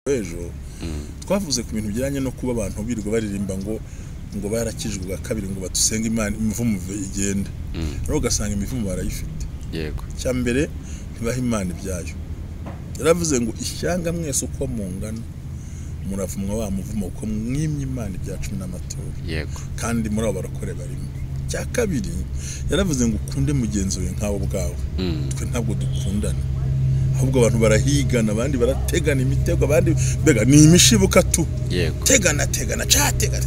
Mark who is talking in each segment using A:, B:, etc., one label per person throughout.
A: Ejo twavuze ku bintu bijyanye no kuba abantu birirwa baririmba ngo barakijwe bwa kabiri, ngo batusenge Imana imivumo igende, rero ugasanga imivumo barayifite.
B: Yego.
A: Cya mbere, ntibaha Imana ibyayo. Yaravuze ngo ishyanga mwese uko mungana muravumwa wa muvumo uko mwimye Imana ibya cumi n'amaturo.
B: Yego.
A: Kandi muri abo barokore barimo. Cya kabiri, yaravuze ngo ukunde mugenzi wawe nkawe ubwawe. Twe ntabwo dukundana, ahubwo abantu barahigana, abandi barategana imitego, abandi mbega ni imishibuka tu.
B: Yego.
A: Tegana tegana ca tegana,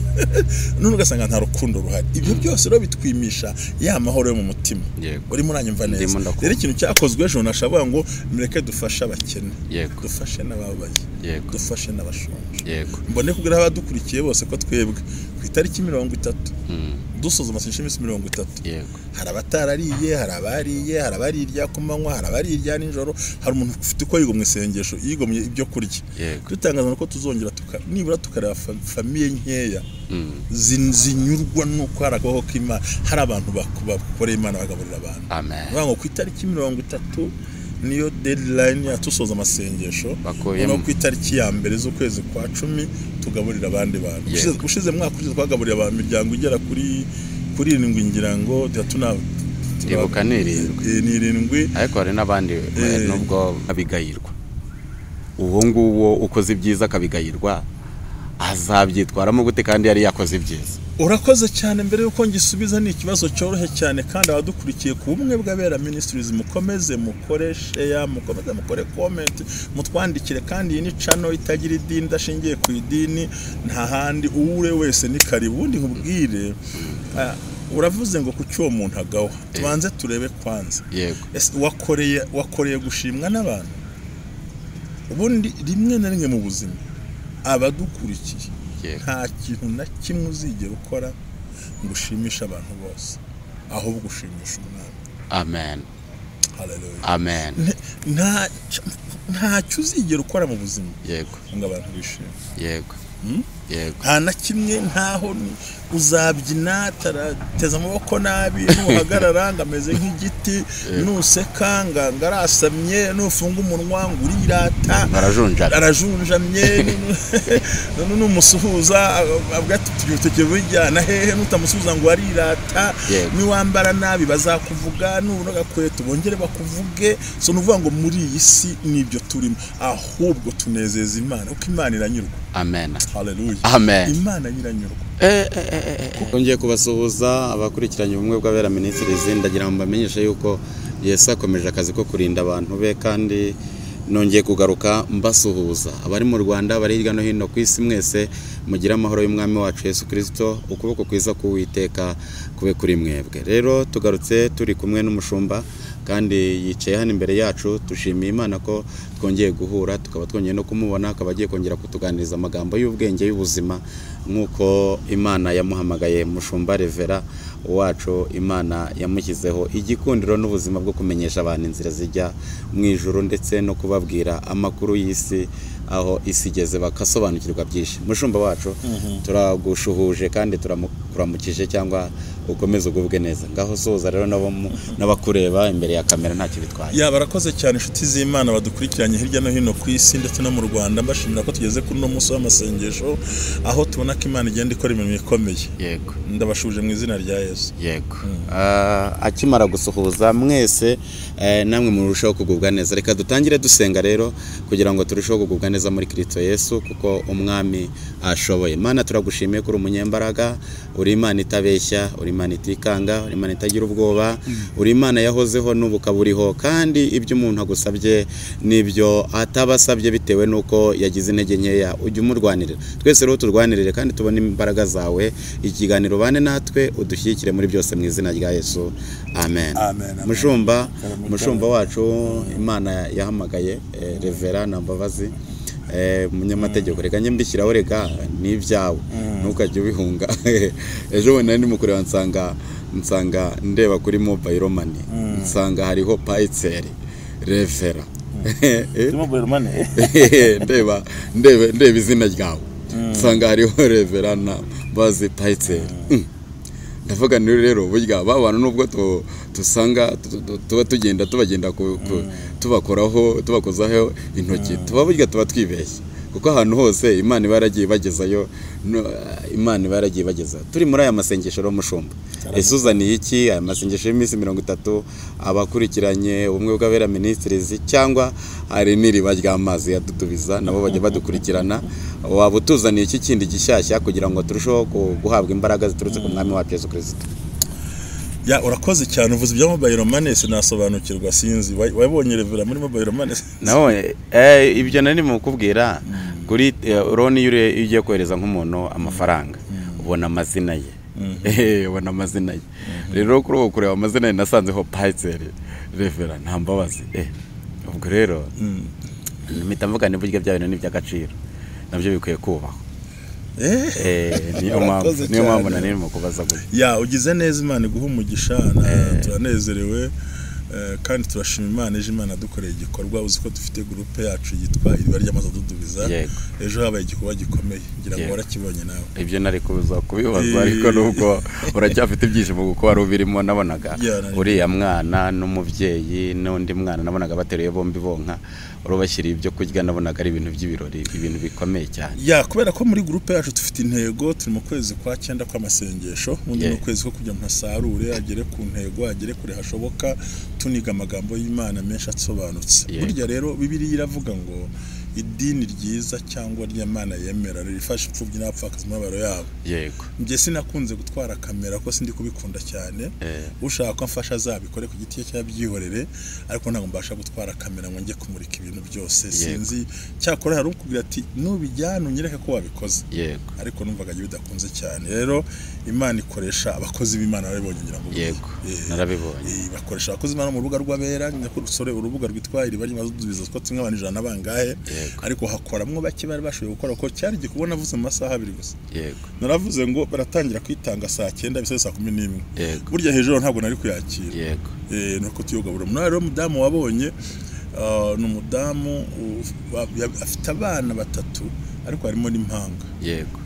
A: none ugasanga nta rukundo ruhari. Ibyo byose rero bitwimisha ya mahoro yo mu mutima.
B: Yego.
A: Urimo uranyumva neza?
B: Ndimo ndakumva.
A: Rero ikintu cyakozwe ejo, nashavuga ngo mureke dufashe abakene,
B: Yego.
A: dufashe n'ababaye,
B: Yego.
A: dufashe n'abashonje.
B: Yego.
A: Mbone kubwira abadukurikiye bose ko twebwe ku itariki 30 dusoza amasengesho y'iminsi 30,
B: Yego.
A: hari abatarariye, hari abariye, hari abariye irya ku manywa, hari abariye irya nijoro, hari umuntu ufite uko yigomwe isengesho, yigomye ibyo kurya.
B: Yego.
A: Dutangaza ko tuzongera nibura tukareba famille nkeya zinyurwa n'uko hari akaboko k'Imana, hari abantu bakoreye Imana, bagaburira abantu.
B: Amen.
A: Ni ngo ku itariki 30 niyo deadline ya tusoza amasengesho.
B: Bakuyemo.
A: Noneho ku itariki ya 1 z'ukwezi kwa 10 tugaburira abandi bantu.
B: Yego.
A: Ushize mwaka ushize twagaburiye abantu imiryango igera kuri irindwi, ngira ngo tuna
B: Ndibuka ni irindwi.
A: Ni irindwi.
B: Ariko hari n'abandi nubwo abigayirwa, uwo nguwo ukoze ibyiza akabigayirwa azabyitwaramo gute kandi yari yakoze ibyiza?
A: Urakoze cyane. Mbere y'uko ngisubiza, ni ikibazo cyoroshye cyane, kandi abadukurikiye ku Bumwe bw'Abera Ministries, mukomeze mukore share, mukomeze mukore comment, mutwandikire. Kandi iyi ni channel itagira idini, idashingiye ku idini, nta handi, uwure wese ni karibu. Ubundi nkubwire, uravuze ngo kuki uwo muntu agawa, tubanze turebe kwanza.
B: Yego.
A: Ese wakoreye gushimwa n'abantu? Ubundi rimwe na rimwe mu buzima, abadukurikiye, nta kintu na kimwe uzigera ukora ngo ushimishe abantu bose, ahubwo ushimisha Umwami.
B: Amen.
A: Hallelujah.
B: Amen.
A: Ntacyo uzigera ukora mu buzima
B: Yego.
A: ngo abantu bishime.
B: Yego.
A: Nta na kimwe. Ntaho uzabyina teza amaboko nabi, nuhagarara ngo ameze nk'igiti, nuseka ngo arasamye, nufunga umunwa ngo urirata.
B: Barajunjana.
A: Arajunjamye. Numusuhuza avuga ati tugiye bijyana hehe? Nutamusuhuza ngo arirata.
B: Yego.
A: Niwambara nabi bazakuvuga, nubona agakweto bongere bakuvuge. So ni ukuvuga ngo muri iyi si nibyo turimo, ahubwo tunezeza Imana kuko Imana iranyurwa.
B: Amen.
A: Haleluya.
B: Amen.
A: Imana nyiranyurwa.
B: Twongeye kubasuhuza abakurikiranye Ubumwe bw'Abera Ministries. Ndagira ngo mbamenyeshe yuko Yesu akomeje akazi ko kurinda abantu be, kandi nongeye kugaruka mbasuhuza abari mu Rwanda, bari hirya no hino ku isi, mwese mugire amahoro y'Umwami wacu Yesu Kirisito, ukuboko kwiza k'Uwiteka kube kuri mwebwe. Rero tugarutse turi kumwe n'umushumba kandi yicaye hano imbere yacu. Dushimiye Imana ko twongeye guhura, tukaba twongeye no kumubona, akaba agiye kongera kutuganiriza amagambo y'ubwenge, y'ubuzima, nk'uko Imana yamuhamagaye. Mushumba Revera wacu, Imana yamushyizeho igikundiro n'ubuzima bwo kumenyesha abantu inzira zijya mu ijuru, ndetse no kubabwira amakuru y'isi, aho isi igeze, bagasobanukirwa byinshi. Mushumba wacu, turagushuhuje kandi turakuramukije, cyangwa ukomeze ugubwe neza. Ngaho suhuza rero n'abakureba imbere ya kamera, ntacyo bitwaye.
A: Ya, barakoze cyane, inshuti z'Imana badukurikiranye hirya no hino ku isi ndetse no mu Rwanda. Mbashimira ko tugeze kuri uno munsi w'amasengesho, aho tubona ko Imana igenda ikora imirimo ikomeye.
B: Yego.
A: Ndabashuje mu izina rya Yesu.
B: Yego. Akimara gusuhuza mwese, namwe murushaho kugubwa neza. Reka dutangire dusenga rero kugira ngo turusheho kugubwa neza muri Kristo Yesu, kuko Umwami ashoboye. Mana, turagushimiye ko uri umunyembaraga, uri Imana itabeshya, uri Imana itikanga, uri Imana itagira ubwoba, uri Imana yahozeho n'ubu ukaba uriho, kandi ibyo umuntu agusabye n'ibyo atabasabye bitewe n'uko yagize intege nkeya, ujya umurwanirira. Twese rero turwanirire kandi tubone imbaraga zawe. Ikiganiro bane natwe, udushyigikire muri byose, mu izina rya Yesu, amen.
A: Amen, amen.
B: Mushumba,
A: Karame,
B: mushumba wacu Imana yahamagaye, Revera na Mbabazi, umunyamategeko, reka njye mbishyiraho, reka ni ibyawe, ntukajye ubihunga. Ejo bundi nari ndimo kureba, nsanga ndeba kuri mobile money, nsanga hariho Payitseri Revera. Ndeba izina ryawe, nsanga hariho Revera na Mbabazi Payitseri. Ndavuga ni rero burya ba bantu nubwo tusanga tuba tugenda tubagenda tubakoraho, tubakozaho intoki, tuba burya tuba twibeshye. Kuko ahantu hose Imana iba yaragiye ibagezayo, Imana iba yaragiye ibagezayo. Turi muri aya masengesho rero mushumba, ese uzaniye iki aya masengesho y'iminsi 30 abakurikiranye Ubumwe bw'Abera Ministries, cyangwa hari n'iriba ry'amazi yadudubiza nabo bajya badukurikirana? Waba utuzaniye iki kindi gishyashya kugira ngo turusheho guhabwa imbaraga ziturutse ku mwami wacu Yesu Kristo?
A: Ya, urakoze cyane, uvuze ibya mobile money sinasobanukirwa, sinzi wabonye revera muri mobile money?
B: Naho ibyo nari mu kukubwira kuri roni, iyo ugiye kohereza nk'umuntu amafaranga ubona amazina ye, ubona amazina ye. Rero kuri ubu kureba amazina ye nasanzeho Pasiteri Revera Ntambabazi. Ubwo rero mpita mvuga ni burya bya bintu ni iby'agaciro, nabyo bikwiye kubahwa. Niyo mpamvu, niyo mpamvu nari ndimo kubaza gutya.
A: Ya, ugize neza, Imana iguha umugisha, turanezerewe kandi turashima Imana. Ejo Imana dukoreye igikorwa. Uzi ko dufite groupe yacu yitwa Iriba ry'Amazi Adudubiza. Ejo habaye igikorwa gikomeye, ngira ngo warakibonye nawe.
B: Ibyo nari kuza kubibaza, ariko nubwo uracyafite ibyishimo kuko wari ubirimo, nabonaga uriya mwana n'umubyeyi n'undi mwana, nabonaga bateruye bombi bonka, urabashyiriye ibyo kurya, nabonaga ari ibintu by'ibirori, ibintu bikomeye cyane.
A: Ya, kubera ko muri groupe yacu dufite intego, turi mu kwezi kwa 9 kw'amasengesho, ubundi ni ukwezi ko kugira ngo asarure, agere ku ntego, agere kure hashoboka, tuniga amagambo y'Imana menshi asobanutse. Burya rero Bibiliya iravuga ngo idini ryiza cyangwa ry'Imana yemera rifasha imfubyi n'abapfakazi mu mibabaro yabo. Njye sinakunze gutwara kamera ko sindi kubikunda cyane. Ushaka ko amfasha azabikore ku giti cye cyangwa abyihorere, ariko ntabwo mbasha gutwara kamera ngo njye kumurika ibintu byose. Sinzi, cyakora hari ukubwira ati nubijyana unyereke ko wabikoze. Ariko numvaga bidakunze cyane. Rero Imana ikoresha abakozi b'Imana, barabibonye ngira ngo.
B: Narabibonye.
A: Bakoresha abakozi b'Imana mu rubuga rw'abera, sorry, urubuga rwitwa Iriba ry'Amazi Adudubiza, two tumwe abantu 100 bangahe. Ariko hakoramwo bake bari bashoboye gukora, ko cyari igikubona navuze mu masaha 2 gusa. Naravuze ngo baratangira kwitanga saa 9 bisa saa 11. Burya hejuru ntabwo nari kuyakira. Nuko tuyogabura. Muri rero umudamu wabonye ni umudamu afite abana 3, ariko harimo n'impanga.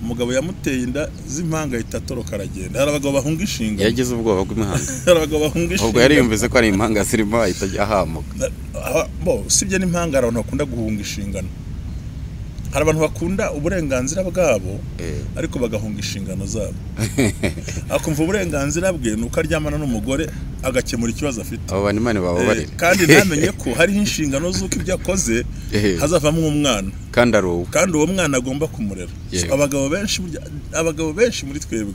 A: Umugabo yamuteye inda z'impanga itatoroka aragenda. Hari abagabo bahunga inshinga.
B: Yagize ubwoba bw'impanga.
A: Hari abagabo bahunga inshinga.
B: Ubwo yari yumvise ko ari impanga zirimo ahita ahamuka.
A: Bo usibye n'impanga, hari abantu bakunda guhunga inshingano. Hari abantu bakunda uburenganzira bwabo ariko bagahunga inshingano zabo. Akumva uburenganzira bwe nuko aryamana n'umugore agakemura ikibazo afite.
B: Abo bantu Imana bababarire.
A: Kandi ntamenye ko hariho inshingano z'uko ibyo akoze hazavamo umwana.
B: Kandi ari uwo.
A: Kandi uwo mwana agomba kumurera. Abagabo benshi, abagabo benshi muri twebwe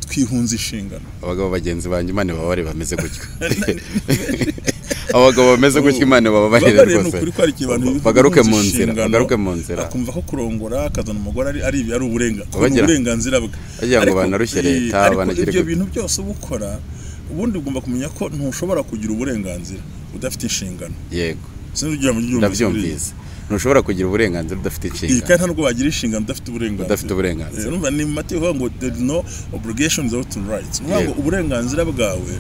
A: twihunza inshingano.
B: Abagabo bagenzi banjye Imana bababarire bameze gutyo. Abagabo bameze gutyo Imana bababarire rwose. Bagaruke mu nzira, bagaruke mu nzira.
A: Akumva ko kurongora akazana umugore ari uburenganzira bwe.
B: Bagira ngo banarushye leta, banagire
A: ibyo bintu byose ubukora. Ubundi ugomba kumenya ko ntushobora kugira uburenganzira udafite inshingano.
B: Yego. Ndabyumvise. Ntushobora kugira uburenganzira udafite inshingano.
A: Kandi ntabwo wagira inshingano udafite uburenganzira.
B: Udafite uburenganzira.
A: Urumva ni Mateo ngo there is no obligation without rights. Urumva ngo uburenganzira bwawe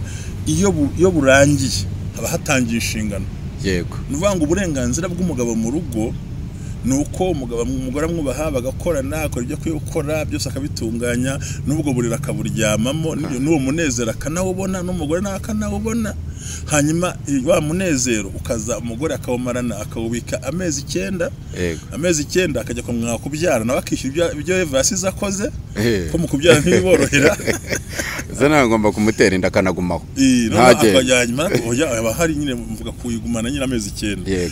A: iyo burangiye haba hatangiye inshingano.
B: Yego.
A: Nuvuga ngo uburenganzira bw'umugabo mu rugo nuko umugabo umugore amwubaha bagakorana, akora ibyo akwiye gukora byose akabitunganya, n'ubwo burira akaburyamamo, n'uwo munezero akanawubona, n'umugore nawe akanawubona. Hanyuma wa munezero ukaza umugore akawumarana akawubika amezi 9. Amezi 9 akajya kumwaka kubyara nawe akishyura ibyo Eva yasize akoze, ko mu kubyara ntibiborohera.
B: Zana ngomba kumutera inda akanagumaho.
A: Ntajye oya aba hari nyine mvuga kuyigumana nyine amezi 9.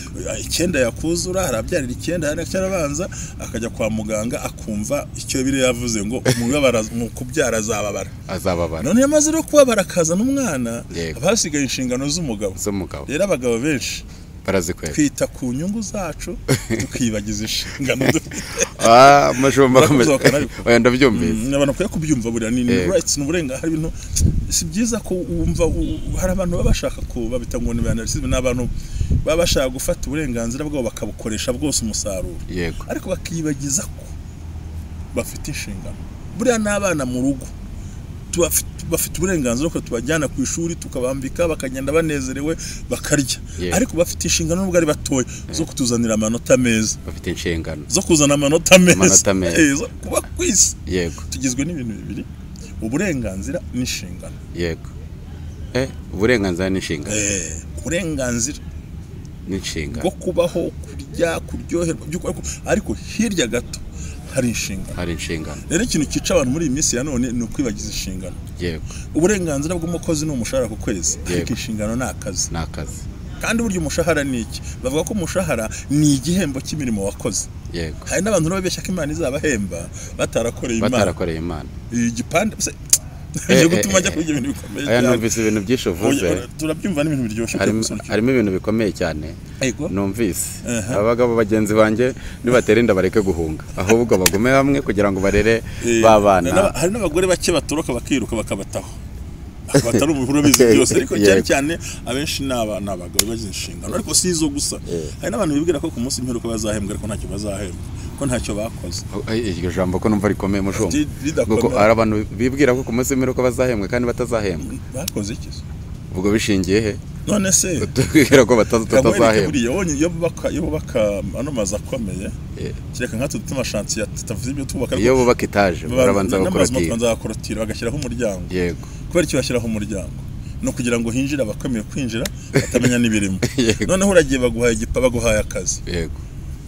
A: 9 yakuzura harabyarira 9 hari cyarabanza akajya kwa muganga akumva icyo bire yavuze ngo umubabara mu kubyara azababara.
B: Azababara.
A: None yamaze no kubabara akaza n'umwana, abasigaye inshingano z'umugabo. Rero abagabo benshi
B: barazikwega.
A: Twita ku nyungu zacu tukibagiza inshingano dufite.
B: Mashumba oya ndabyumvise.
A: Abantu bakwiye kubyumva buriya ni rights n'uburenga hari ibintu si byiza ko wumva hari abantu baba bashaka ko babita ngo ni banarcisme, n'abantu baba bashaka gufata uburenganzira bwabo bakabukoresha bwose umusaruro. Ariko bakibagiza ko bafite inshingano. Buriya n'abana mu rugo bafite uburenganzira ko tubajyana ku ishuri tukabambika bakagenda banezerewe bakarya, ariko bafite inshingano nubwo ari batoya zo kutuzanira amanota meza.
B: Bafite inshingano
A: zo kuzana amanota meza kuba kwisi.
B: Yego.
A: Tugizwe n'ibintu bibiri, uburenganzira n'inshingano.
B: Yego. Uburenganzira n'inshingano.
A: Uburenganzira
B: n'inshingano
A: bwo kubaho, kurya, Kurya, kuryoherwa, ariko hirya gato hari inshingano.
B: Hari inshingano.
A: Rero ikintu cyica abantu muri iyi minsi ya none ni ukwibagiza inshingano.
B: Yego.
A: Uburenganzira bw'umukozi ni umushahara ku kwezi, ariko inshingano ni akazi.
B: Ni akazi.
A: Kandi burya umushahara ni iki? Bavuga ko umushahara ni igihembo cy'imirimo wakoze.
B: Yego.
A: Hari n'abantu babeshya ko Imana izabahemba batarakoreye Imana.
B: Batarakoreye Imana.
A: Igipande cyo gutuma ajya kwiga ibintu bikomeye
B: cyane. Numvise ibintu byinshi uvuze.
A: Turabyumva n'ibintu biryoshye.
B: Harimo ibintu bikomeye cyane. Numvise. Abagabo bagenzi banjye nibatera inda bareke guhunga, ahubwo bagume hamwe kugira ngo barere babana.
A: Hari n'abagore bake batoroka bakiruka bakabataho. Batari umuhuro bizi byose, ariko cyane cyane abenshi n'abagabo bagize inshingano, ariko si izo gusa. Hari n'abantu bibwira ko ku munsi imperuka bazahembwa, ariko ntacyo bazahembwa, ko ntacyo bakoze.
B: Iryo jambo ko numva rikomeye mushumba. Kuko hari abantu bibwira ko ku munsi imperuka bazahembwa kandi batazahembwa.
A: Bakoze iki?
B: Ubwo bishingiye he?
A: None se
B: tubwira ko batazahembwa.
A: Iyo bubaka ano mazu akomeye, kereka nka tumashansiye tutavuze ibyo tubaka,
B: iyo bubaka etaje barabanza
A: bakorotira bagashyiraho umuryango.
B: Yego.
A: Kubera icyo bashyiraho umuryango no kugira ngo hinjire abakomeye kwinjira batamenya n'ibirimo. Noneho uragiye baguhaye igipa, baguhaye akazi.
B: Yego.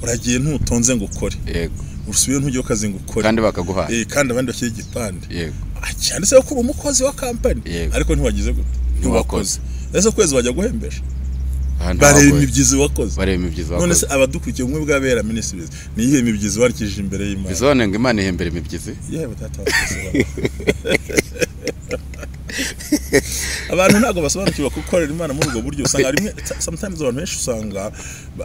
A: Uragiye ntutonze ngo ukore.
B: Yego.
A: Usubiye ntujye kazi ngo ukore.
B: Kandi bakaguhaye.
A: Kandi abandi bashyira igipande.
B: Yego.
A: Cyanditseho ko uri umukozi wa company, ariko ntiwagize gute?
B: Ntiwakoze.
A: Ese kwezi wajya guhembesha? Bareba imibyizi wakoze.
B: Bareba imibyizi wakoze.
A: None se abadukurikiye ubumwe bw'abera ministries ni iyihe mibyizi warikije imbere y'Imana?
B: Bisobanuye ngo Imana ihembera imibyizi?
A: Yewe tata wakoze. Abantu ntabwo basobanukirwa gukorera Imana muri ubwo buryo, usanga rimwe sometimes abantu benshi usanga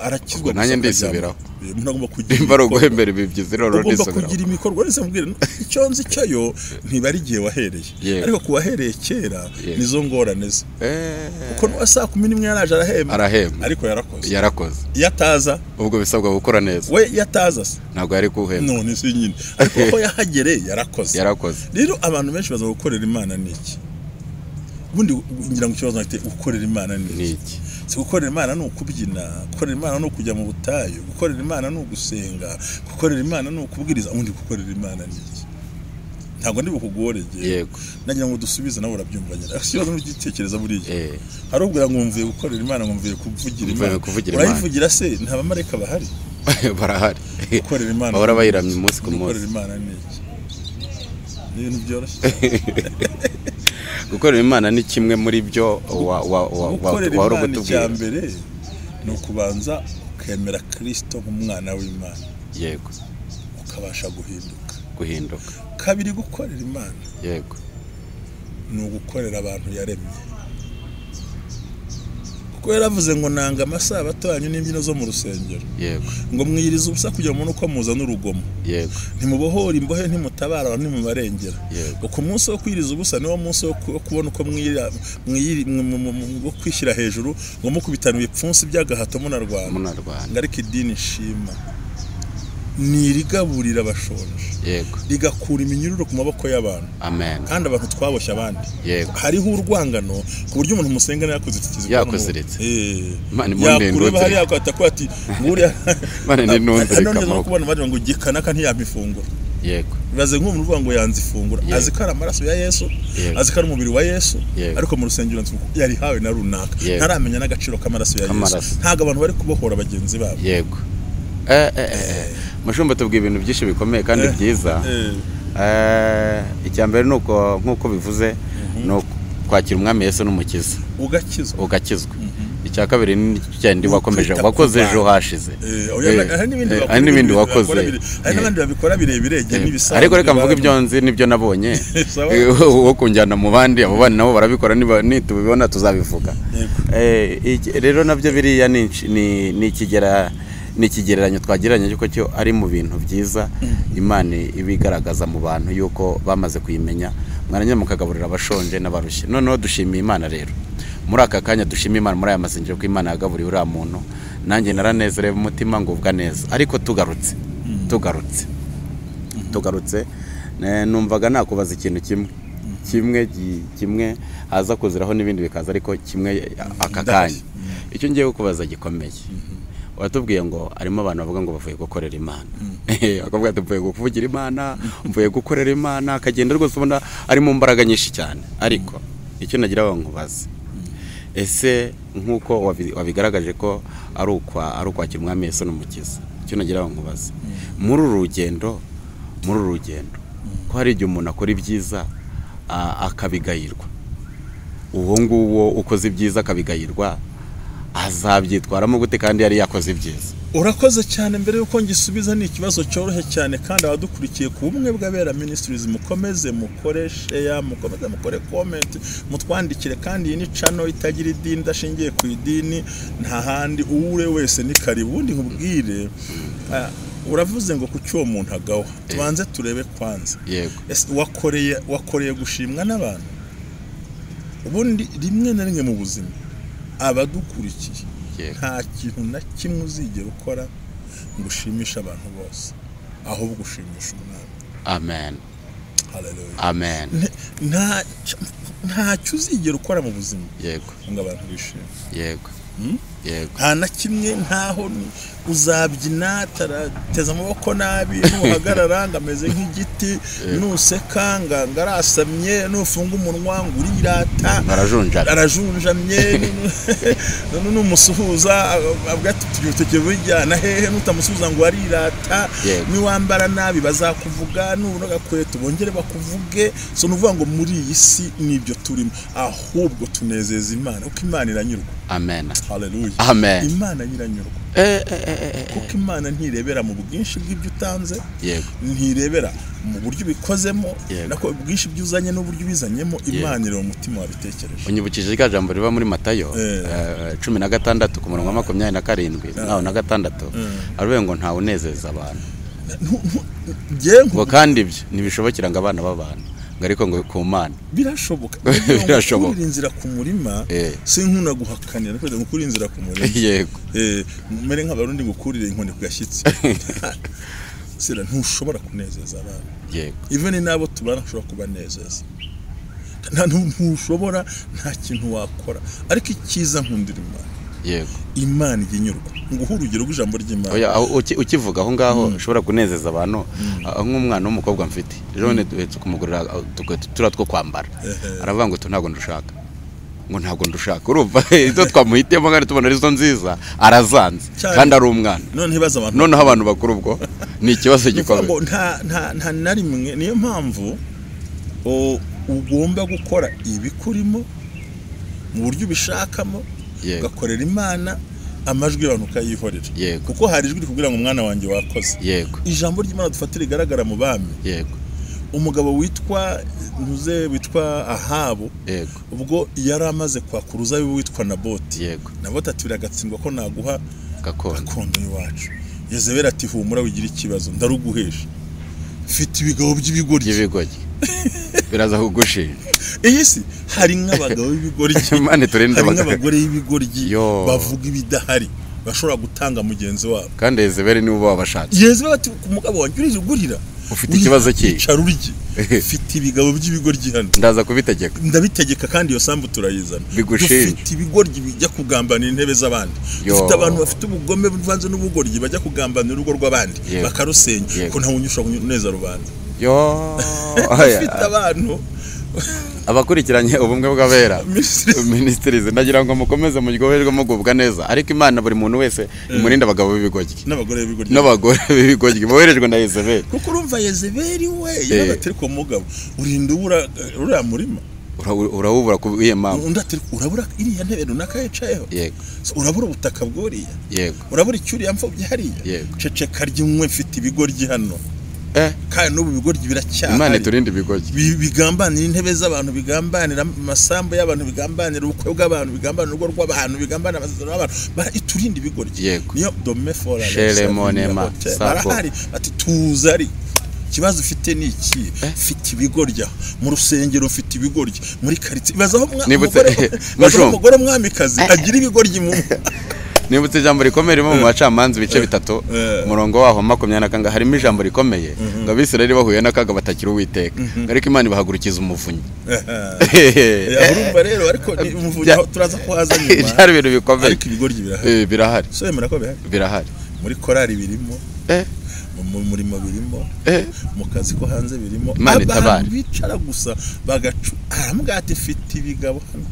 A: arakizwa.
B: Nanjye ndisubiraho.
A: Umuntu agomba kugira
B: imbaraga guhembera ibibyizi rero
A: ndisubiraho. Ugomba kugira imikorwa nese mbwira icyo nzi cyo ntibari igihe wahereye, ariko kuwahereye kera nizo ngorane ze. Kuko no saa 11 yaraje arahemba, ariko yarakoze. Iyo ataza
B: ubwo bisabwa gukora neza.
A: We yataza se
B: ntabwo yari kuhemba.
A: None si nyine, ariko ko yahagereye yarakoze. Rero abantu benshi baza gukorera Imana niki? Ubundi ngira ngo ikibazo nafite, gukorera Imana ni iki? Si gukorera Imana ni ukubyina, gukorera Imana ni ukujya mu butayu, gukorera Imana ni ugusenga, gukorera Imana ni ukubwiriza. Ubundi gukorera Imana ni iki? Ntabwo ndi bukugorege.
B: Yego.
A: Nagira ngo dusubize nawe urabyumva nyine. Ikibazo n'ugitekereza buriya. Hari ubwira ngo mvuye gukorera Imana, ngo mvuye kuvugira Imana. Urayivugira se nta bamarayika bahari?
B: Barahari.
A: Gukorera Imana
B: bahora bayiramye umunsi ku munsi.
A: Gukorera Imana ni iki? Ni ibintu byoroshye.
B: Gukorera Imana ni kimwe muri byo wari ugutubwira.
A: Mbere ni ukubanza ukemera Kristo nk'umwana w'Imana.
B: Yego.
A: Ukabasha guhinduka. Kabiri, gukorera Imana.
B: Yego.
A: Ni ugukorera abantu yaremye. Kuko yaravuze ngo nanga amasabato yanyu n'imbyino zo mu rusengero.
B: Yego.
A: Ngo mwiyirize ubusa kugira ngo uko muzana urugomo.
B: Yego.
A: Ntimubohora imbohe, ntimutabara abantu, ntimubarengera.
B: Yego.
A: Ku munsi wo kwiyiriza ubusa niwo munsi wo kubona uko mwira wo kwishyira hejuru, ngo mukubitana ibipfunsi by'agahato munarwana. Ariko idini nshima ni irigaburira abashonje.
B: Yego.
A: Rigakura iminyururu ku maboko y'abantu.
B: Amen.
A: Kandi abantu twaboshye abandi.
B: Yego.
A: Hariho urwangano ku buryo umuntu musengana yakoze.
B: Imana imundindutse.
A: Hari yakwata ko ati nguriya
B: Imana ninunze
A: reka kubona bari ngo gikanaka ntiyamifungura.
B: Yego.
A: Bibaze nk'umuntu uvuga ngo yanze ifungura, azi ko ari amaraso ya Yesu, azi ko ari umubiri wa Yesu, ariko mu rusengero yari hawe na runaka. Ntaramenya n'agaciro k'amaraso ya Yesu. Ntago abantu bari kubohora bagenzi babo.
B: Yego. Mushumba tubwiye ibintu byinshi bikomeye kandi byiza. Icya mbere nuko nkuko bivuze no kwakira umwami Yesu n'umukiza ugakizwa. Icya kabiri ni cyandi wakomeje wakoze ejo hashize. Hari n'ibindi wakoze,
A: hari n'abandi babikora birebire n'ibisanzwe,
B: ariko reka mvuge ibyo nzi nibyo nabonye wo kunjyana mu bandi, abo bandi nabo barabikora, nitubibona tuzabivuga. Rero nabyo biriya ni ikigera ni ikigereranyo twagereranya yuko cyo ari mu bintu byiza Imana ibigaragaza mu bantu yuko bamaze kuyimenya, mwaranye mukagaburira abashonje n'abarushye. Noneho dushimiye Imana rero muri aka kanya, dushimiye Imana muri aya masengesho ko Imana yagaburiye uriya muntu. Nanjye naranezerewe umutima ngubwa neza, ariko tugarutse numvaga nakubaza ikintu kimwe haza kuziraho n'ibindi bikaza, ariko kimwe aka kanya icyo ngiye kukubaza gikomeye. Watubwiye ngo arimo abantu bavuga ngo bavuye gukorera Imana, akavuga ati mvuye kuvugira Imana, mvuye gukorera Imana, akagenda rwose ubona ari mu mbaraga nyinshi cyane. Ariko icyo nagira ngo nkubaze, Ese nk'uko wabigaragaje ko ari ukwakira umwami Yesu n'umukiza, icyo nagira ngo nkubaze muri uru rugendo ko hari igihe umuntu akora ibyiza akabigayirwa, uwo nguwo ukoze ibyiza akabigayirwa azabyitwaramo gute kandi yari yakoze ibyiza?
A: Urakoze cyane. Mbere yuko ngisubiza ni ikibazo cyoroshye cyane, kandi abadukurikiye ku Bumwe bw'Abera Ministries mukomeze mukore share, mukomeze mukore comment, mutwandikire. Kandi iyi ni channel itagira idini, idashingiye ku idini, nta handi, uwure wese ni karibu. Ubundi nkubwire, uravuze ngo kuki uwo muntu agawa, tubanze turebe kwanza.
B: Yego.
A: Wakoreye gushimwa n'abantu. Ubundi rimwe na rimwe mu buzima abadukurikiye nta kintu na kimwe uzigera ukora ngo ushimishe abantu bose, ahubwo ushimisha Umwami.
B: Amen.
A: Hallelujah.
B: Amen.
A: Ntacyo uzigera ukora mu buzima.
B: Yego.
A: Ngo abantu bishime.
B: Yego. Yego.
A: Nta na kimwe, ntaho uzabyina teza amaboko nabi, nuhagarara ngo ameze nk'igiti, nuseka ngo arasamye, nufunga umunwa ngo urirata, arajunjamye, numusuhuza avuga ati tugiye bijyana hehe, nutamusuhuza ngo arirata, niwambara nabi bazakuvuga, nubona agakweto bongere bakuvuge. So nuvuga ngo muri iyi si nibyo turimo, ahubwo tunezeza Imana kuko Imana iranyurwa.
B: Amen.
A: Hallelujah.
B: Amen.
A: Imana nyiranyurwa. Kuko Imana ntirebera mu bwinshi bw'ibyo utanze, ntirebera mu buryo ubikozemo, nako ubwinshi byuzanye n'uburyo ubizanyemo, Imana ireba umutima wabitekereje.
B: Unyibukije rya jambo riva muri Matayo 16 ku murongo wa 27 naho na 6, aravuga ngo ntawe unezeza abantu. Ngo kandi ibyo ntibishobokera ngo abana b'abantu, ariko ngo ku Mana
A: birashoboka.
B: Birashoboka.
A: Inzira ku murima sinkuna guhakanira, ariko ngukuri inzira ku murima.
B: Yego.
A: Mere nk'abarundi ngukurire inkoni ku gashyitsi. Sira ntushobora kunezeza abantu.
B: Yego.
A: Even nabo tubana ushobora kubanezeza. Ntushobora, nta kintu wakora. Ariko icyiza nkundira Imana.
B: Yego.
A: Imana iginyurwa. Nguha urugero rw'ijambo ry'Imana.
B: Oya, ukivuga aho ngaho ushobora kunezeza abantu, nk'umwana w'umukobwa mfite. Ejo bundi duhetse kumugurira turiya two kwambara. Aravuga ngo ntabwo ndushaka. Ngo ntabwo ndushaka. Urumva izo twamuhitiyemo kandi tubona ari zo nziza, arazanze kandi ari umwana. Noneho abantu bakuru ubwo ni ikibazo gikomeye.
A: Nta na rimwe. Niyo mpamvu ugomba gukora ibikurimo mu buryo ubishakamo, ugakorera Imana, amajwi y'abantu ukayihorera. Kuko hari ijwi rikubwira ngo umwana wanjye wakoze. Ijambo ry'Imana dufata rigaragara mu bami.
B: Yego.
A: Umugabo witwa ntuze witwa Ahabu, ubwo yari amaze kwaka uruzabibu witwa Naboti. Naboti ati biragatsindwa ko naguha gakondo y'iwacu. Yezebeli ati humura wigira ikibazo ndaruguhesha, mfite ibigabo by'ibigoryi.
B: Biraza kugushinja.
A: Iyi si hari nk'abagabo b'ibigoryi, hari nk'abagore b'ibigoryi bavuga ibidahari, bashobora gutanga mugenzi wabo.
B: Kandi Yezebeli niwe wabashatse.
A: Yezebeli ati ku mugabo wanjye urigurira,
B: ufite ikibazo ki?
A: Icara urye, mfite ibigabo by'ibigoryi hano,
B: ndaza kubitegeka,
A: ndabitegeka, kandi iyo sambu turayizana. Dufite ibigoryi bijya kugambanira intebe z'abandi, dufite abantu bafite ubugome buvanze n'ubugoryi bajya kugambanira urugo rw'abandi bakarusenya, ko nta wunyusha kuneza rubanda.
B: Yo,
A: ufite abantu
B: abakurikiranye Ubumwe bw'Abera Ministries, ndagira ngo mukomeze muryoherwe mugubwa neza, ariko Imana buri muntu wese imurinde abagabo b'ibigoryi n'abagore b'ibigoryi boherejwe na Yezebeli.
A: Kuko urumva Yezebeli we yarabatiri ku mugabo urinda ubura uriya murima,
B: urawubura ku iye mpamvu,
A: undi ati urabura iriya ntebe runaka yicayeho, urabura ubutaka bw'uriya, urabura icyo uriya mfubyi hariya, ceceka ry'umwe mfite ibigoryi hano. Kandi n'ubu ibigoryi biracyahari.
B: Imana iturinde ibigoryi
A: bigambanira intebe z'abantu, bigambanira amasambu y'abantu, bigambanira ubukwe bw'abantu, bigambanira urugo rw'abantu, bigambanira amasezerano y'abantu. Iturinde ibigoryi. Niyo dome fora barahari ati tuza ari ikibazo ufite ni iki? Mfite ibigoryi mu rusengero, mfite ibigoryi muri quartier. Bazaho umugore mwamikazi agira ibigoryi mu
B: Nibutse ijambo rikomeye ririmo mu bacamanza ibice 3 umurongo waho 22, harimo ijambo rikomeye ngo Abisirayeli bahuye n'akaga batakira Uwiteka, ariko Imana ibahagurukiza umuvunyi.
A: Urumva rero, ariko umuvunyi turaza kuhaza nyuma.
B: Byari ibintu bikomeye,
A: ariko ibigoryi birahari.
B: Birahari.
A: So yemera ko bihari?
B: Birahari.
A: Muri korali birimo, Mu murimo birimo, mu kazi ko hanze birimo.
B: Imana itabare.
A: Abantu bicara gusa bagacu, aramubwira ati mfite ibigabo hano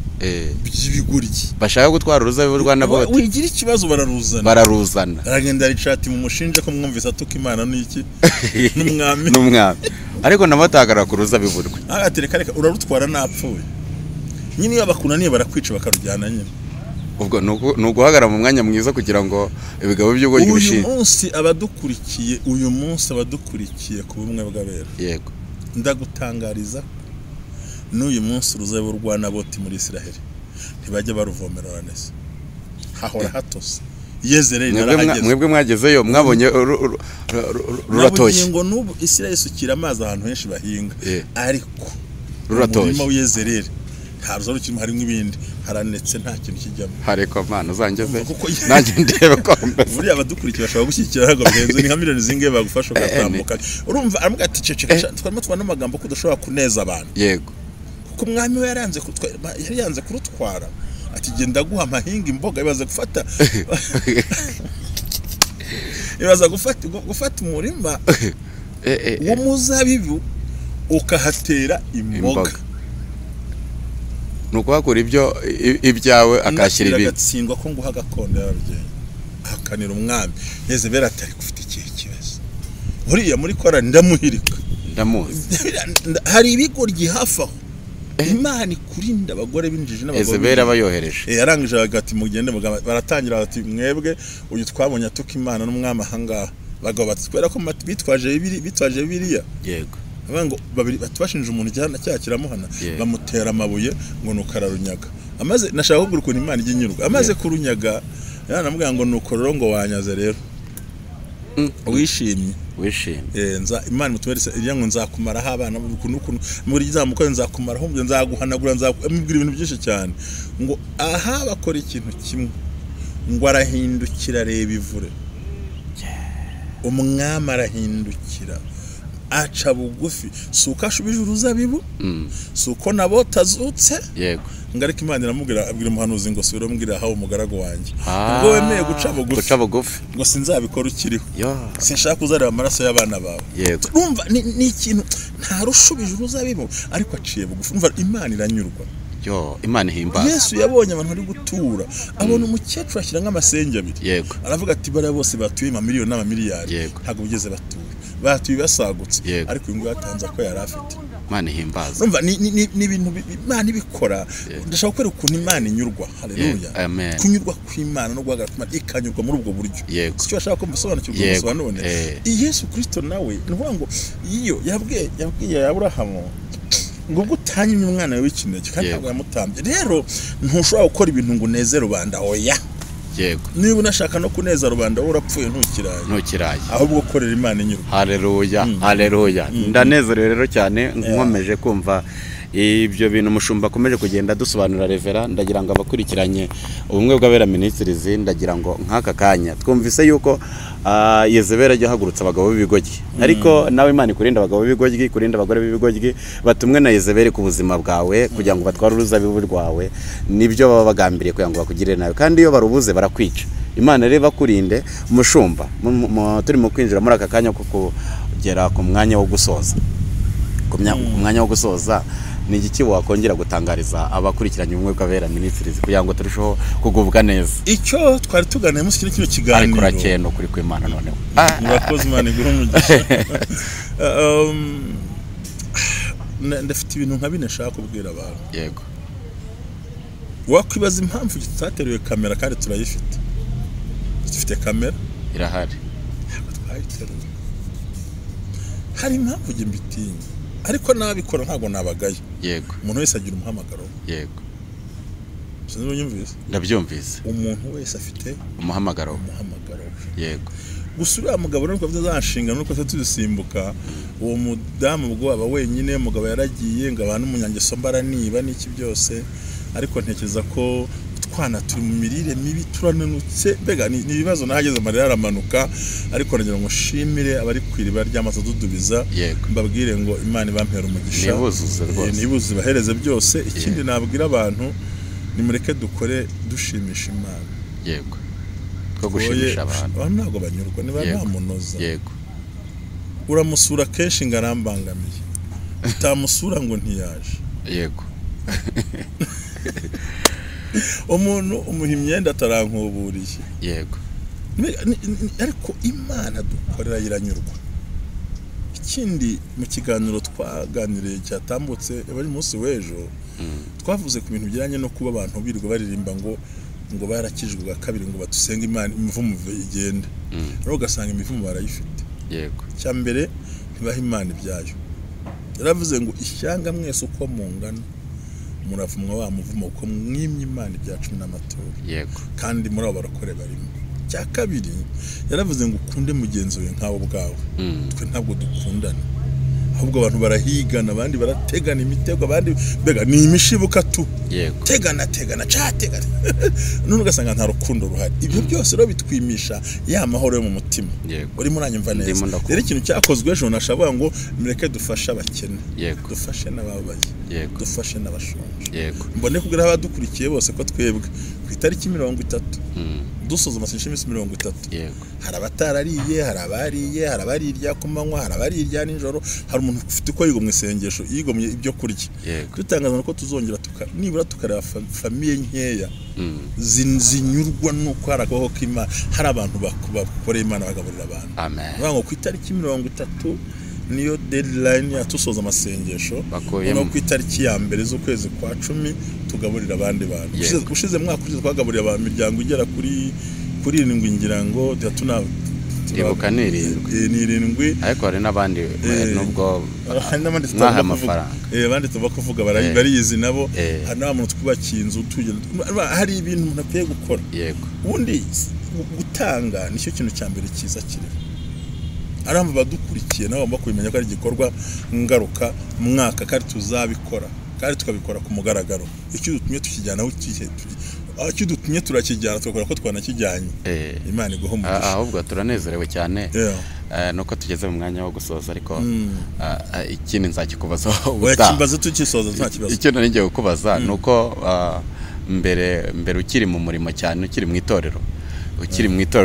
A: by'ibigoryi
B: bashaka gutwara uruzabibu rwa Naboti.
A: Wigira ikibazo bararuzana.
B: Bararuzana.
A: Aragenda aricara ati mumushinje ko mwumvise atuka Imana n'iki n'umwami.
B: N'umwami. Ariko Naboti ahagarara ku ruzabibu rwe.
A: Ati reka reka urarutwara napfuye. Nyine iyo bakunaniye barakwica bakarujyana nyine.
B: Ubwo ni uguhagarara mu mwanya mwiza kugira ngo ibigabo by'ubugoryi bishinge.
A: Uyu munsi abadukurikiye ku bumwe bw'abera.
B: Yego.
A: Ndagutangariza n'uyu munsi uruzabibu rwa Naboti muri Israheli ntibajya baruvomera neza, hahora hatose. Yezereli narahageze.
B: Mwebwe mwagezeyo mwabonye ruratoshye.
A: Ngo n'ubu Israheli isukira amazi ahantu henshi bahinga, ariko
B: ruratoshye.
A: Umurima w'Yezereli nta ruzabibu rukirimo, harimo ibindi, haranetse nta kintu kijyamo.
B: Hareko Mana uzangeze nanjye ndebe ko mbese.
A: Buriya abadukurikiye bashobora gushyigikira ntabwo bihenze, ni nka miliyoni zingahe bagufasha ugatambuka. Urumva aramubwira ati ceceka, twarimo tubona amagambo ko udashobora kuneza abantu.
B: Yego.
A: Kuko umwami we yari yanze kurutwara, ati genda guha amahinga imboga, ibaza gufata ibaza gufata umurima w'umuzabibu ukahatera imboga.
B: Nuko hakora ibyo ibyawe akashyira ibindi.
A: Agatsindwa ko nguha gakondo y'ababyeyi, ahakanira umwami. Yezebeli atari kufite ikihe kibazo buriya muri kora ndamuhirika,
B: ndamuzi.
A: Hari ibigoryi hafi aho. Imana ikurinda abagore b'injiji n'abagore.
B: Yezebeli aba yohereje.
A: Yarangije agati mugende, baratangira bati mwebwe uyu twabonye atuka Imana n'umwami ahangaha. Bagabo bati kubera ko bitwaje Bibiliya.
B: Yego.
A: Abango babiri batwashinje umuntu cyane cyakiramuhana, bamutera amabuye ngo nukararunyaga. Amaze nashaka kugura ukuntu Imana iginyurwa. Amaze kurunyaga yaranamubwira ngo nukororo ngo wanyaze rero. Wishimye. Nza Imana mutumerese iriya ngo nzakumaraho abana ukuntu muri izamuko nzakumaraho nzaguhanagura nzakumubwira ibintu byinshi cyane. Ngo aha bakora ikintu kimwe ngo arahindukira reba ivure. Umwami arahindukira aca bugufi, suko ashubije uruzabibu, suko Naboti azutse.
B: Yego.
A: Ngariko Imana iramubwira, abwira umuhanuzi ngo subira umbwira aho umugaragu wanjye ubwo wemeye guca bugufi ngo sinzabikora ukiriho, sinshaka kuzareba amaraso y'abana bawe.
B: Yego.
A: Urumva ni ikintu nta rushubije uruzabibu ariko aciye bugufi. Umva Imana iranyurwa.
B: Yo, Imana ihimbaza.
A: Yesu yabonye abantu bari gutura, abona umukecuru ashyira nk'amasenge abiri.
B: Yego.
A: Aravuga ati bariya bose batuye amamiliyoni n'amamiliyari, ntabwo bigeze batura, batuye basagutse, ariko uyu nguyu yatanze ko yari afite.
B: Imana ihimbaza.
A: Urumva ni ibintu Imana ibikora. Ndashaka kwereka ukuntu Imana inyurwa. Haleluya. Kunyurwa kw'Imana no guhagarara kw'Imana, ikanyurwa muri ubwo buryo. Sicyo ashaka ko musobanukirwa gusa none. Yesu Kristo nawe ni ukuvuga ngo iyo yabwiye Aburahamu ngo gutanyimye umwana wawe w'ikinege kandi ntabwo yamutambye. Rero ntushobora gukora ibintu ngo uneze rubanda, oya.
B: Yego.
A: Niba unashaka no kuneza rubanda wowe urapfuye ntukiraye. Ahubwo korera Imana inyurwa.
B: Haleluya, haleluya. Ndanezerewe rero cyane nkomeje kumva ibyo bintu umushumba akomeje kugenda dusobanura revera. Ndagira ngo abakurikiranye ubumwe bw'abera ministries, ndagira ngo nk'aka kanya twumvise yuko Yezebeli ajya ahagurutsa abagabo b'ibigoryi, ariko nawe Imana ikurinda abagabo b'ibigoryi, ikurinda abagore b'ibigoryi batumwe na Yezebeli ku buzima bwawe kugira ngo batware uruzabibu rwawe, nibyo baba bagambiriye kugira ngo bakugirire nawe, kandi iyo barubuze barakwica. Imana rero bakurinde. Umushumba, turimo kwinjira muri aka kanya ko kugera ku mwanya wo gusoza, ku mwanya wo gusoza ni igiki wakongera gutangariza abakurikiranye ubumwe bw'abera ministries kugira ngo turusheho kugubwa neza?
A: Icyo twari tuganira munsi kino kiganiro,
B: ariko urakeye kuri kw'Imana noneho.
A: Murakoze, Imana iguhe umugisha. Ndafite ibintu nka bine nshaka kubwira abantu.
B: Yego.
A: Wakwibaza impamvu tutateruye kamera kandi turayifite. Dufite kamera
B: irahari,
A: ntabwo twayiteruye. Hari impamvu njye mbitinya, ariko nabikora ntabwo nabagaye.
B: Yego.
A: Umuntu wese agira umuhamagaro.
B: Yego.
A: Sinzi unyumvise?
B: Ndabyumvise.
A: Umuntu wese afite
B: umuhamagaro.
A: Yego. Gusa uriya mugabo nuko afite za nshingano nuko tuzisimbuka, uwo mudamu ubwo aba wenyine, umugabo yaragiye ngo abantu umunyangeso mbaraniba n'iki byose, ariko ntekereza ko twana turi mu mirire mibi, turananutse, mbega ni ibibazo. Nahageze amarira aramanuka, ariko nagira ngo nshimire abari ku iriba ry'amazi adudubiza, mbabwire ngo Imana ibampere umugisha,
B: nibuzuze rwose,
A: nibuzuze bahereze byose. Ikindi nabwira abantu, nimureke dukore dushimisha Imana.
B: Yego. Two gushimisha abantu.
A: Abantu ntabwo banyurwa niba nta munoza.
B: Yego.
A: Uramusura kenshi ngo arambangamiye, utamusura ngo ntiyaje.
B: Yego.
A: Umuntu umuha imyenda atarankuburiye.
B: Yego.
A: Ariko Imana dukorera iranyurwa. Ikindi mu kiganiro twaganiriye cyatambutse bari munsi w'ejo, twavuze ku bintu bijyanye no kuba abantu birirwa baririmba ngo barakijwe bwa kabiri, ngo batusenga Imana imivumo igende. Rero ugasanga imivumo barayifite.
B: Yego.
A: Cya mbere ntibaha Imana ibyayo. Yaravuze ngo ishyanga mwese uko mungana muravumwa wa muvumo uko mwimye Imana ibya cumi n'amaturo.
B: Yego.
A: Kandi muri abo barakore barimo. Cya kabiri yaravuze ngo ukunde mugenzi wawe nkawe ubwawe. Twe ntabwo dukundana, ahubwo abantu barahigana, abandi barategana imitego, abandi mbega ni imishibuka tu.
B: Yego.
A: Tegana tegana categana. None ugasanga nta rukundo ruhari. Ibyo byose rero bitwimisha ya mahoro yo mu mutima.
B: Yego.
A: Urimo uranyumva neza. Rero ikintu cyakozwe ejo nashavuga ngo mureke dufashe abakene.
B: Yego.
A: Dufashe n'ababaye.
B: Yego.
A: Dufashe n'abashonje.
B: Yego.
A: Mbone kugira abadukurikiye bose ko twebwe ku itariki 30 dusoza amasengesho y'iminsi 30.
B: Yego.
A: Hari abatarariye, hari abariye, hari abarirya ku manywa, hari abarirya nijoro, hari umuntu ufite uko yigomwe isengesho, yigomye ibyo kurya.
B: Yego.
A: Dutangaza ko tuzongera nibura tukareba famiye nkeya zinyurwa nuko hari akabaho k'Imana, hari abantu bakoreye Imana bagaburira abantu.
B: Amen.
A: Ngo ku itariki 30 niyo deadline ya tusoza amasengesho, no ku itariki ya mbere z'ukwezi kwa 10 tugaburira abandi bantu. Ushize mwaka ushize twagaburira abantu imiryango igera kuri 7 ngira ngo tuna
B: ibuka ni 7 ariko hari n'abandi nubwo
A: hari n'abandi
B: tutavuga amafaranga,
A: abandi tuva kuvuga bariyizi nabo, hari n'abantu twubakiye inzu tugenda, hari ibintu umuntu akwiye gukora.
B: Yego.
A: Ubundi gutanga nicyo kintu cya mbere cyiza kiriho. Aramba badukurikiye nabo bagomba kubimenya ko ari igikorwa ngaruka mwaka kandi tuzabikora, kandi tukabikora ku mugaragaro. Icyo dutumye tukijyana aho icyo dutumye turakijyana, tugakora ko twanakijyanye. Imana iguhe umugisha.
B: Ahubwo turanezerewe cyane nuko tugeze mu mwanya wo gusoza, ariko ikindi nzakikubaza
A: ubutaha. Oya, tukisoza nta kibazo.
B: Icyo nari ngiye kukubaza nuko mbere ukiri mu murimo cyane, ukiri mu itorero,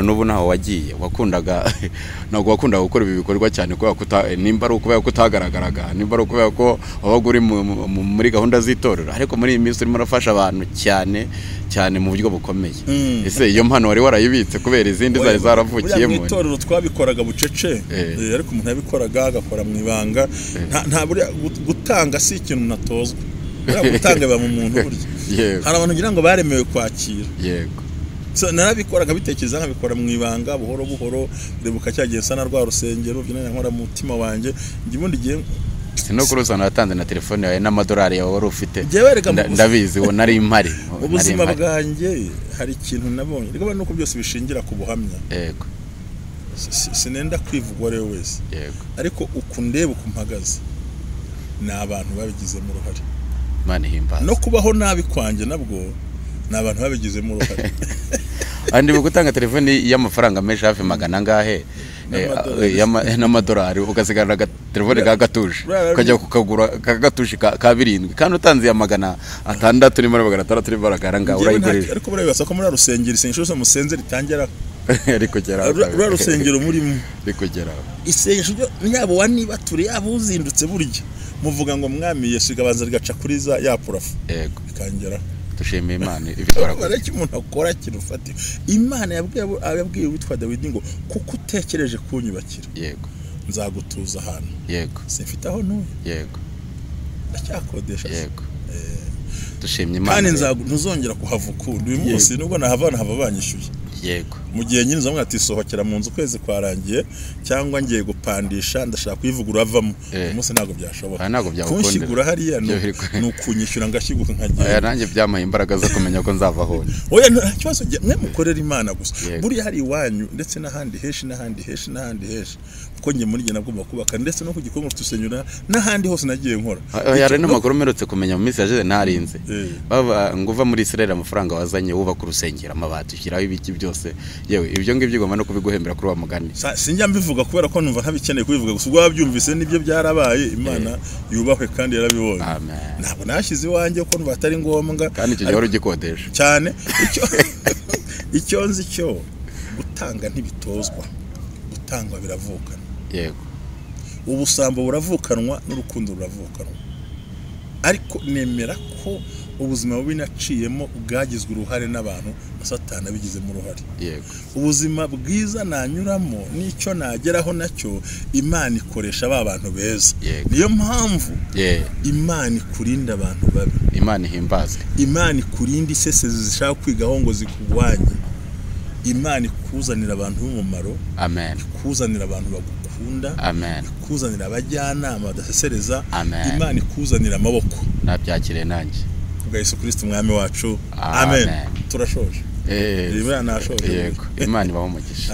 B: n'ubu naho wagiye wakundaga ntabwo wakundaga gukora ibi bikorwa cyane kubera ko nimba ari ukubera ko utagaragaraga, nimba ari ukubera ko wabaga uri muri gahunda z'itorero, ariko muri iyi minsi urimo urafasha abantu cyane cyane mu buryo bukomeye. Ese iyo mpano wari warayibitse kubera izindi zari zaravukiyemo?
A: Mu itorero twabikoraga bucece, ariko umuntu yabikoraga agakora mu ibanga. Nta buriya gutanga si ikintu natozwa, buriya gutanga biba mu muntu burya. Hari abantu ngira ngo baremewe kwakira.
B: Yego.
A: So narabikoraga bitekereza nkabikora mu ibanga buhoro buhoro, rebuka cyagiye sana rwa rusengero byina nkora mu mutima wanjye. Njye ubundi gihe
B: sino kuruzana watanze na telefone yawe n'amadolari yawe wari ufite, ndabizi wo nari impari.
A: Ubuzima bwanjye hari ikintu nabonye reka nuko byose bishingira ku buhamya.
B: Yego.
A: Sinenda kwivugwa rero wese.
B: Yego.
A: Ariko ukundeba ukumpagaze ni abantu babigizemo uruhare.
B: Imana ihimbaza.
A: No kubaho nabi kwanjye nabwo ni abantu babigizemo uruhare.
B: Andi gutanga telefone y'amafaranga menshi hafi magana angahe n'amadolari, ugasigara telefone ka gatuje ukajya kukagura ka gatuje ka 7 kandi utanze ya 600 ni muri 600 ni baragaranga urayigurira.
A: Ariko burabibasa ko muri rusengero isengesho cyose musenze ritangira
B: ariko gera
A: rwa rusengero murimo
B: ariko gera
A: isengesho yabo waniba turi yabo uzindutse burya muvuga ngo mwami Yesu igabanza rigaca kuri za ya purafu.
B: Yego.
A: Bikangera.
B: Dushimiye Imana ibikora
A: ko ariko umuntu akora kirufati. Imana yabwiye witwa Dawidi ngo kuko utekereje kunyubakira,
B: yego,
A: nzagutuza ahantu.
B: Yego.
A: Simfite aho ntuye.
B: Yego.
A: Ndacyakodesha.
B: Yego. Dushimye Imana.
A: Kandi ntuzongera kuhava ukundi uyu munsi nubwo nahava banyishyuye.
B: Yego.
A: Mu gihe nyine uzamwe ati sohokera mu nzu kwezi kwarangiye cyangwa ngiye gupandisha ndashaka kuyivugura avamo, uyu munsi ntabwo byashoboka.
B: Ntabwo byagukundira.
A: Kunshigura hariya ni ukunyishyura ngashyiguka nkagenda.
B: Oya, nanjye byamaye imbaraga zo kumenya ko nzava aho.
A: Oya, nta kibazo, mwe mukorera Imana gusa. Buriya hari iwanyu ndetse n'ahandi henshi n'ahandi henshi n'ahandi henshi. Kuko njye muri njye nagomba kubaka ndetse no ku Gikongo tusenyura n'ahandi hose nagiye nkora.
B: Oya, hari n'amakuru mperutse kumenya mu minsi yashize ntarinze. Baba ngo uva muri Israel amafaranga wazanye wubaka urusengero, amabati ushyiraho ibiki byose. Yewe ibyo ngibyo ugomba no kubiguhembera kuri wa mugani.
A: Sinjya mbivuga kubera ko numva ntabikeneye kubivuga gusa ubwo wabyumvise nibyo byarabaye. Imana yubahwe kandi yarabibonye.
B: Amen.
A: Ntabwo nashize iwanjye ko numva atari ngombwa.
B: Kandi icyo gihe wari ugikodesha
A: cyane. Icyo nzi cyo gutanga ntibitozwa, gutangwa biravukana.
B: Yego.
A: Ubusambo buravukanwa n'urukundo ruravukanwa. Ariko nemera ko ubuzima bubi naciyemo bwagizwe uruhare n'abantu na Satani abigizemo uruhare.
B: Yego.
A: Ubuzima bwiza nanyuramo n'icyo nageraho nacyo, Imana ikoresha ba bantu beza.
B: Yego.
A: Niyo mpamvu
B: Yeah.
A: Imana ikurinda abantu babi.
B: Imana ihimbazwe.
A: Imana ikurinda isesezi zishaka kwigaho ngo zikurwanye. Imana ikuzanira abantu b'umumaro.
B: Amen.
A: Ikuzanira abantu bagukunda.
B: Amen.
A: Ikuzanira abajyanama badasesereza.
B: Amen.
A: Imana ikuzanira amaboko.
B: Nabyakiriye nanjye.
A: Kubwa Yesu Kristo umwami wacu.
B: Amen.
A: Amen. Turashoje.
B: Eh,
A: Imana nashoje.
B: Yego. Imana ibahe umugisha.